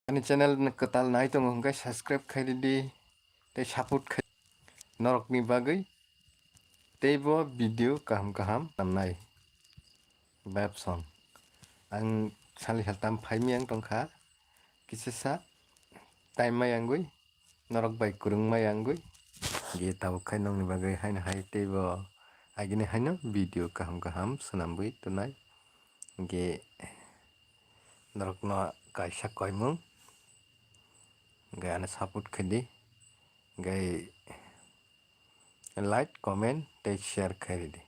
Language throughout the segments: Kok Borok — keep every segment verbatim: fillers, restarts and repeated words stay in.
Ani channel kwtal nai tongo hwnkhe subscribe khai ridi tei support khai norokni bagwi teibo video kaham kaham namnai. Bebsong ang sali saltam phaimiyang tongkha, kisisa time mayangwi norok bai kwrwng mayangwi ge tabuk khai nokni bagwi haino hai teibo agini haino video kaham kaham swnamwi tonai. Ge norokno kaisa koimung ge ano support khaidi, ge like, comment tei share khairidi.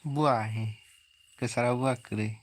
Bua he, kwcharo bua kwrwi.